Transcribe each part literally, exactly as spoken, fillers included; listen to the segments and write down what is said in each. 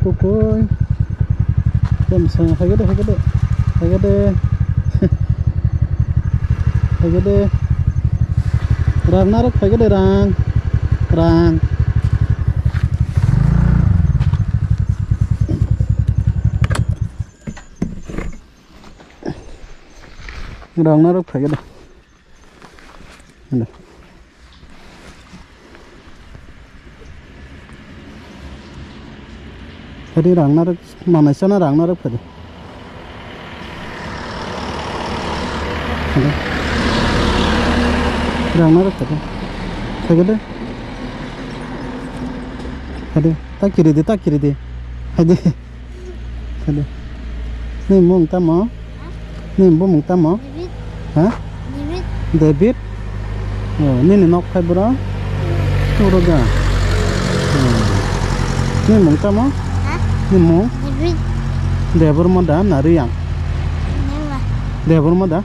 Kukui. Tem sa, haigede, haigede. Haigede. Haigede. Rang narok, haigede, rang. Rang. Rang narok, haigede. Hello. Phadi rang narok, manai sana rang narok phadi. Hello. Rang narok phadi. Phadi. Phadi. Ta kiri di, ta kiri di. Phadi. Phadi. Ni mung tamo? Ni bumung tamo? David. Ha? David. David? Oh, nini nok phai bro? Uro da. Hmm. Ni mung tamo? Ha? Ni mung? David. Debor ma da na Riyang? Debor. Debor ma da?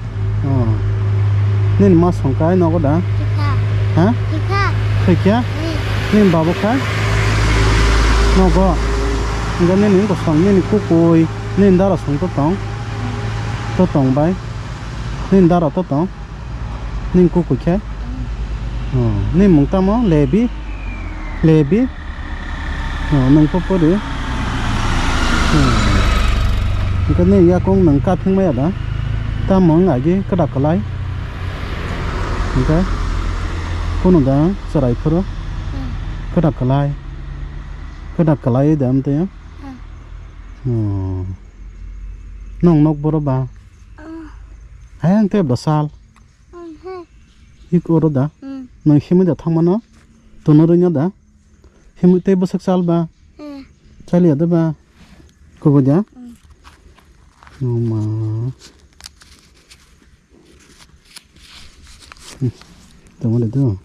Oh. Nini ma songkai nogo da? Thika. Ha? Thika. Thikya? Hmm. Nini babo khai? Nogo. Enggak nini kosong, nini kukui, nini dara song to tong. To tong bai. Nini dara to tong. Nini kukui khe. Oh, nini mung tamo? Lebi? Lebi? Oh, nung po pori? Hmm. Hingke nini yakung nung kaphing maya da? Tamo wng agi kwda kwlai? Hingke kunu da chwrai phuru? Kwda kwlai? Kwda kwlai da amtwi? Hmm. Nung nok boro ba? Ayang te bwsal. Oho. Ik oro da? Hmm. Nung himwi da thangmano? Tono rwino da? Himwi tei bwswk chal ba? Eh. Chaliya da ba? Kubui da? Hmm. Numa. Hmm. Tamo le do.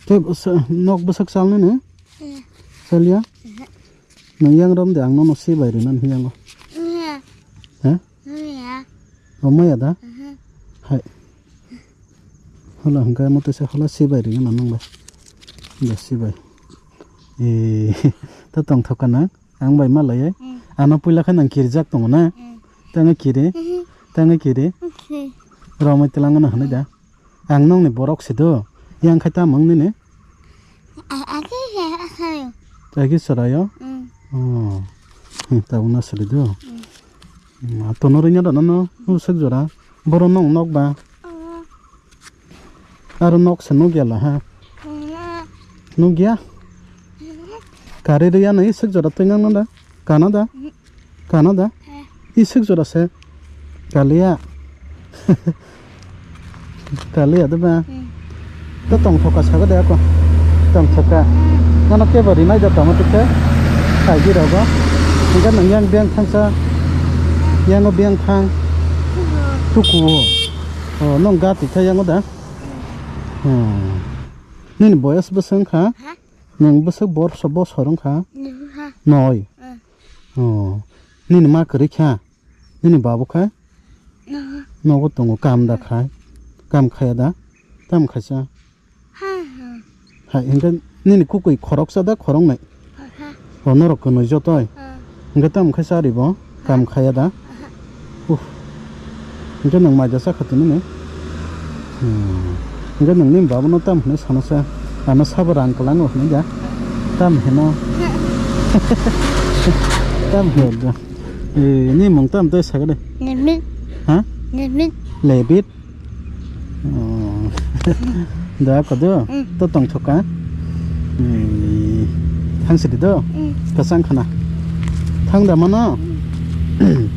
Tei bwsa-, nok bwswk chal nini? Eh. Chaliya? Eh. Nung yang rom de ang nono sibai rwna hiyango. Eh. He? Maya. O maya da? Mhm. Hai. Hala hwnkhe amo tesa hala sibai ringna nang bai. Da sibai. E, ta tongthok kana? Ang bai ma lai. Mm. Ano puila khe nang kirijak tongo na? Mm. Tanga kiri? Mhm. Tanga kiri? Mhm. Romoi twlangna hwnwi da? Ang nokni borok se do, yang khai tamo wng nini? A-, agi he, asayo. Agi sarayo? Mm. Oh. Hmm, tabuk na sari do. Mm. Hmm, atono rwnya da nano, usuk jora. Boro nong nok ba? Oh. Aro nok se nukya la ha? Mm. Nukya? Mm. Kari rwya no isuk jora twi nang no da? Kana da? Mm. Kana da? Eh. Isuk jora se. Kaliya. Kaliya da ba? Hmm. To tongthoka saga de ako. Tongthoka. Hmm. Nono kebo rinai da tamo tikhe. Kaigi rogo. Hingke nang yang beng thangsa. Yango beng thang. Hmm. Tuku. Oh, nong ga tikhe yango da? Hmm. Nini boyas bwswng kha? Ha? Nong bwswk borso bosor wng kha? Noi ha. Noi. Hmm. Oh. Nini ma kwrwi kha? Nini babu kha? Nogo. Nogo tongo, kam da khai? Kam khaya da? Tam khaisa? Ha, ha. Hai, hingke nini kukui khoroksa da khoroknwi? Ha, ha. O norok kwnwi jotoi? Ha. Hingke tam khaisa ari bo? Kam khaya da? Aha. Uh. Hingke nwng mai da chakha tini ni? Hmm. Hingke nwng nini babu no tam hinwi sana sa? Ano sabo rang kwlango hinwi da? Tam hino? Tam hino da? Eh, ni mung tam tei sakade? Lemit. Ha? Lemit. Lebit? Oh. Da kodo? Mm. To tongthoka? Eh, thang sidi do? Mm. Kasang khana. Thang da mano? Mm.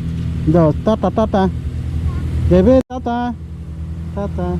Do, tata, tata. Lebit, tata. Tata.